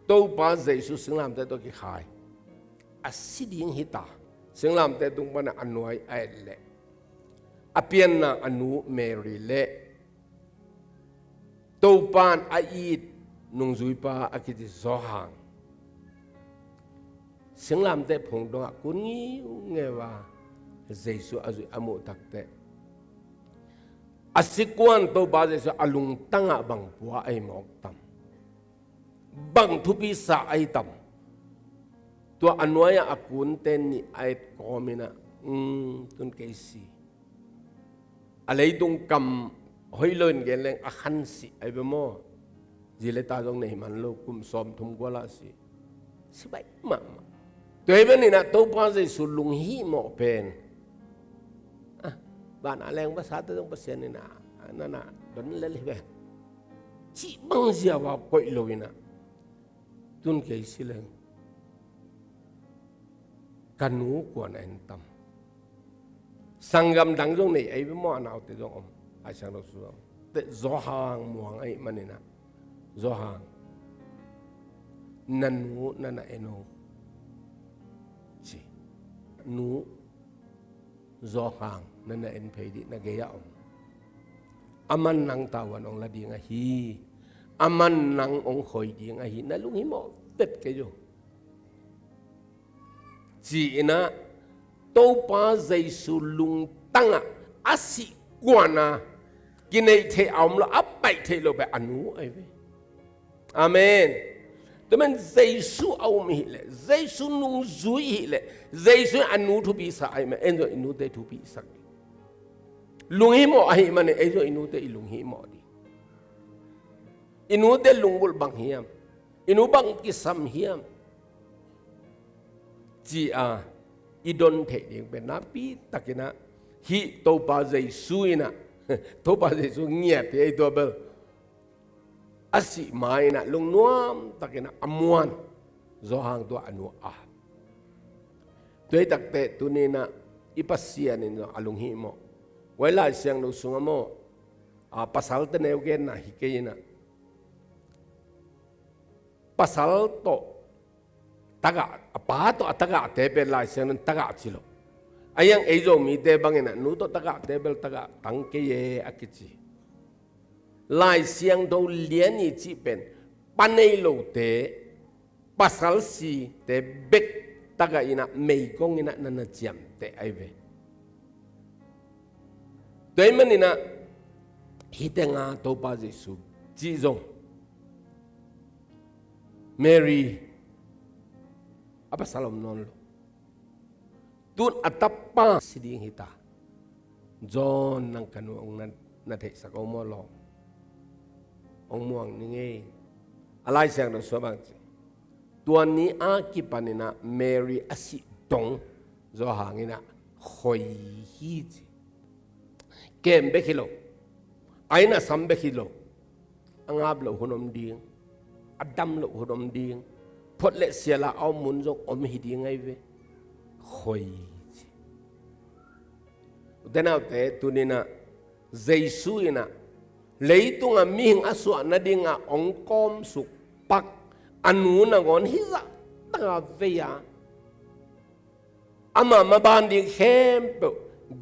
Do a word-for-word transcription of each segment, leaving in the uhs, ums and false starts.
Topa Jesu singlamteh tawh kikhai a si ding hita. Singlamteh tung pana a nuai a et leh a pianna a nu Mary le Topan a it nungzuipa a kici Johan singlamteh phung dongah kun ngiungeu a Jesu a zuih a muh takteh a sikuan Topa Jesu a lungtangah bang pua ahi mawk tam? Bang thupi sa ahi tam? Tua a nuai-ah a kunte nih a et kawm inah, um, tun kei si. A leitung kam hoih lo in gen leng a khan si ahi ve maw? Zi le ta zong nei man lo, kum sawmthum gualah si. Si baih mahmah. Tua hi ve ninah Topa Jesu lunghimawh pen, ah, vanah leng vasate zong Pasian inah nanah don lel hi ve. Cih bang ziau a koih lo inah tun kei si leng ka nu kuan a en tam? Sanggam dang zong nei ahi ve maw, a naute zong om. Ai sang lo su zong te Zawhang muang ahih maninah Zawhang na nu na na en o ci. Nu Zawhang na na en phei dih, na gei-ah om. Aman nang tavuan ong la ding ahi, aman nang ong khoi ding ahi, na lunghimawh vet kei zo. Ci-inah Topa Jesu lungtangah a sih kuana kineih theih a om lo, a baih theih lo pen a nu ahi ve. Amen. Tua man Jesu a um ihihleh, Jesu nungzui ihihleh, Jesu in a nu thupi sa ahih man en zong i nute thupi sak ding. Lunghimawh ahih manin ei zong i nute i lunghimawh ding. I nute lunggulh bang hiam? I nu bang kisam hiam? Ci-a i don theih ding pen nakpi takinah hih Topa Jesu inah Topa Jesu ngiat hi ei tua bel. A sih ma inah lungnuam takinah a muan Zawhang tua a nu a. Tua hi takteh tuninah i Pasian in zong a lunghimawh. Huai Lai Siangtho sungah maw, a, pasalte neu genna hi kei inah pasal tawh tagah, a pa tawh a tagahte pen Lai Siangtho in tagah ci lo. A hiang ei Zomite bangin a nu tawh tagahte bel tagah tang kei e a kici. Lai Siangtho lian i cih pen pa nei lote, pasal site bek tagah inah meigong inah na na ciamteh ahi ve. Tua ahih maninah hih tenga Topa Jesu cih zong Mary a pasal om nawn lo. Tun a tapa si ding hita. John nang ka nu ong na, na theihsak om aw lawm. Ong muang ni ngei. A Lai Siangtho sungah bang ci. Tua ni a kipaninah Mary a sih dong Zawhang inah khoi hi ci. Kem bek hi lo. A inn a sam bek hi lo. A ngap loh hun om ding, a dam loh hun om ding, phot le siala a om mun zong om hi ding ahi ve. Khoi ci. Ute naute tuninah Jesu inah leitungah mihing a suah nadingah ong kawmsuk pak a nu nangawn hizah taka vei-a ama maban ding khempeuh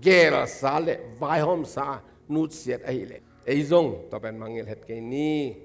gelsa le vaihawmsa a nutsiat ahihleh ei zong tua pen mangngilh het kei ni.